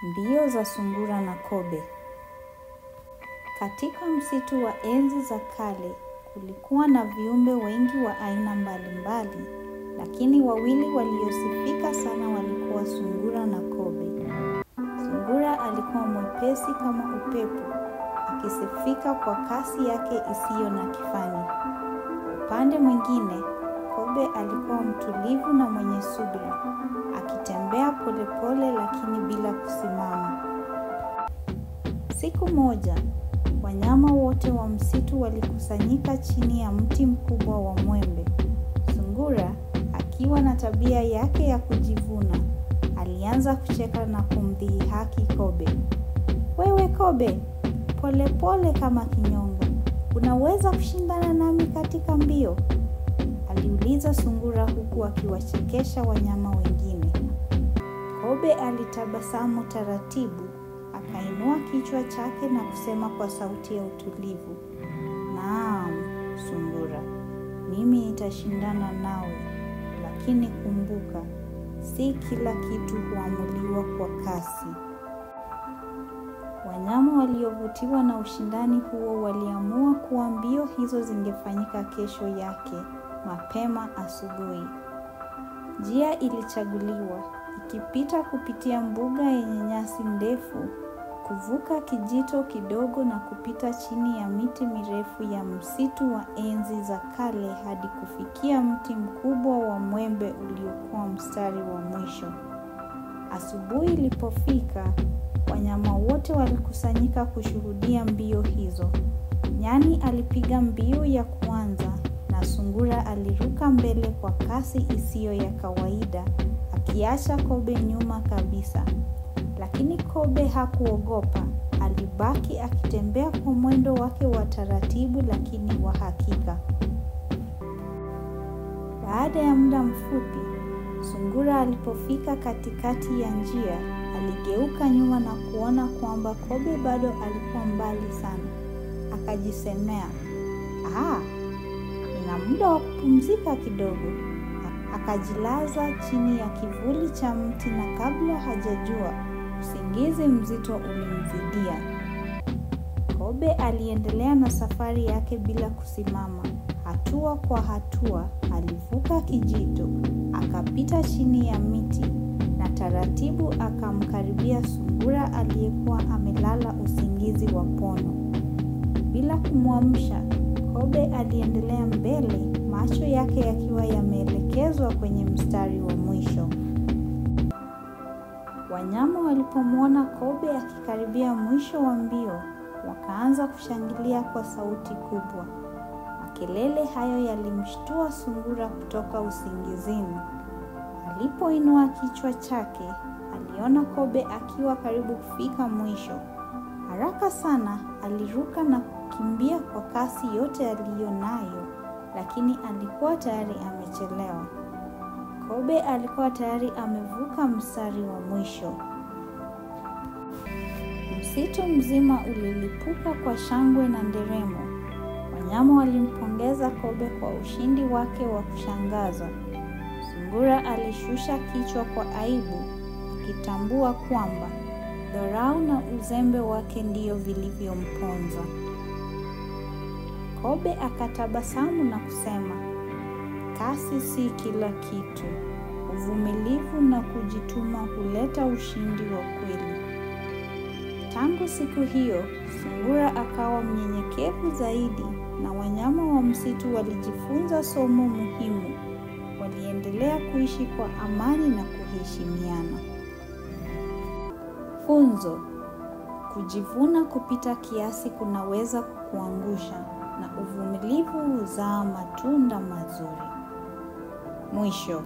Mbio za sungura na kobe. Katika msitu wa enzi za kale, kulikuwa na viumbe wengi wa aina mbalimbali, lakini wawili waliosifika sana walikuwa sungura na kobe. Sungura alikuwa mwepesi kama upepo, akisifika kwa kasi yake isiyo na kifani. Upande mwingine, kobe alikuwa mtulivu na mwenye subira, akitembea polepole lakini bila kusimama. Siku moja, wanyama wote wa msitu walikusanyika chini ya mti mkubwa wa mwembe. Sungura, akiwa na tabia yake ya kujivuna, alianza kucheka na kumdhihaki kobe. "Wewe kobe, polepole kama kinyonga, unaweza kushindana nami katika mbio?" aliuliza sungura huku akiwachekesha wanyama wengine. Kobe alitabasamu taratibu, akainua kichwa chake na kusema kwa sauti ya utulivu, "Naam, sungura, mimi nitashindana nawe, lakini kumbuka, si kila kitu huamuliwa kwa kasi." Wanyama waliovutiwa na ushindani huo waliamua kuwa mbio hizo zingefanyika kesho yake, mapema asubuhi. Njia ilichaguliwa, ikipita kupitia mbuga yenye nyasi ndefu, kuvuka kijito kidogo na kupita chini ya miti mirefu ya msitu wa enzi za kale hadi kufikia mti mkubwa wa mwembe uliokuwa mstari wa mwisho. Asubuhi ilipofika, wanyama wote walikusanyika kushuhudia mbio hizo. Nyani alipiga mbio ya kwanza na sungura aliruka mbele kwa kasi isiyo ya kawaida, akiacha kobe nyuma kabisa. Lakini kobe hakuogopa, alibaki akitembea kwa mwendo wake wa taratibu lakini wa hakika. Baada ya muda mfupi, sungura alipofika katikati ya njia, aligeuka nyuma na kuona kwamba kobe bado alikuwa mbali sana. Akajisemea, "Ah, nina muda wa kupumzika kidogo." Akajilaza chini ya kivuli cha mti na kabla hajajua, usingizi mzito ulimzidia. Kobe aliendelea na safari yake bila kusimama. Hatua kwa hatua, alivuka kijito, akapita chini ya miti na taratibu akamkaribia sungura aliyekuwa amelala usingizi wa pono. Bila kumwamsha, kobe aliendelea mbele, macho yake yakiwa yameelekezwa kwenye mstari wa mwisho. Wanyama walipomwona kobe akikaribia mwisho wa mbio, wakaanza kushangilia kwa sauti kubwa. Makelele hayo yalimshtua sungura kutoka usingizini. Alipoinua kichwa chake, aliona kobe akiwa karibu kufika mwisho. Haraka sana aliruka na kukimbia kwa kasi yote aliyonayo, lakini alikuwa tayari amechelewa. Kobe alikuwa tayari amevuka mstari wa mwisho. Msitu mzima ulilipuka kwa shangwe na nderemo. Wanyama walimpongeza kobe kwa ushindi wake wa kushangaza. Sungura alishusha kichwa kwa aibu, akitambua kwamba dharau na uzembe wake ndiyo vilivyomponza. Kobe akatabasamu na kusema, "Kasi si kila kitu. Uvumilivu na kujituma huleta ushindi wa kweli." Tangu siku hiyo, sungura akawa mnyenyekevu zaidi na wanyama wa msitu walijifunza somo muhimu. Waliendelea kuishi kwa amani na kuheshimiana. Funzo: kujivuna kupita kiasi kunaweza kukuangusha na uvumilivu huzaa matunda mazuri. Mwisho.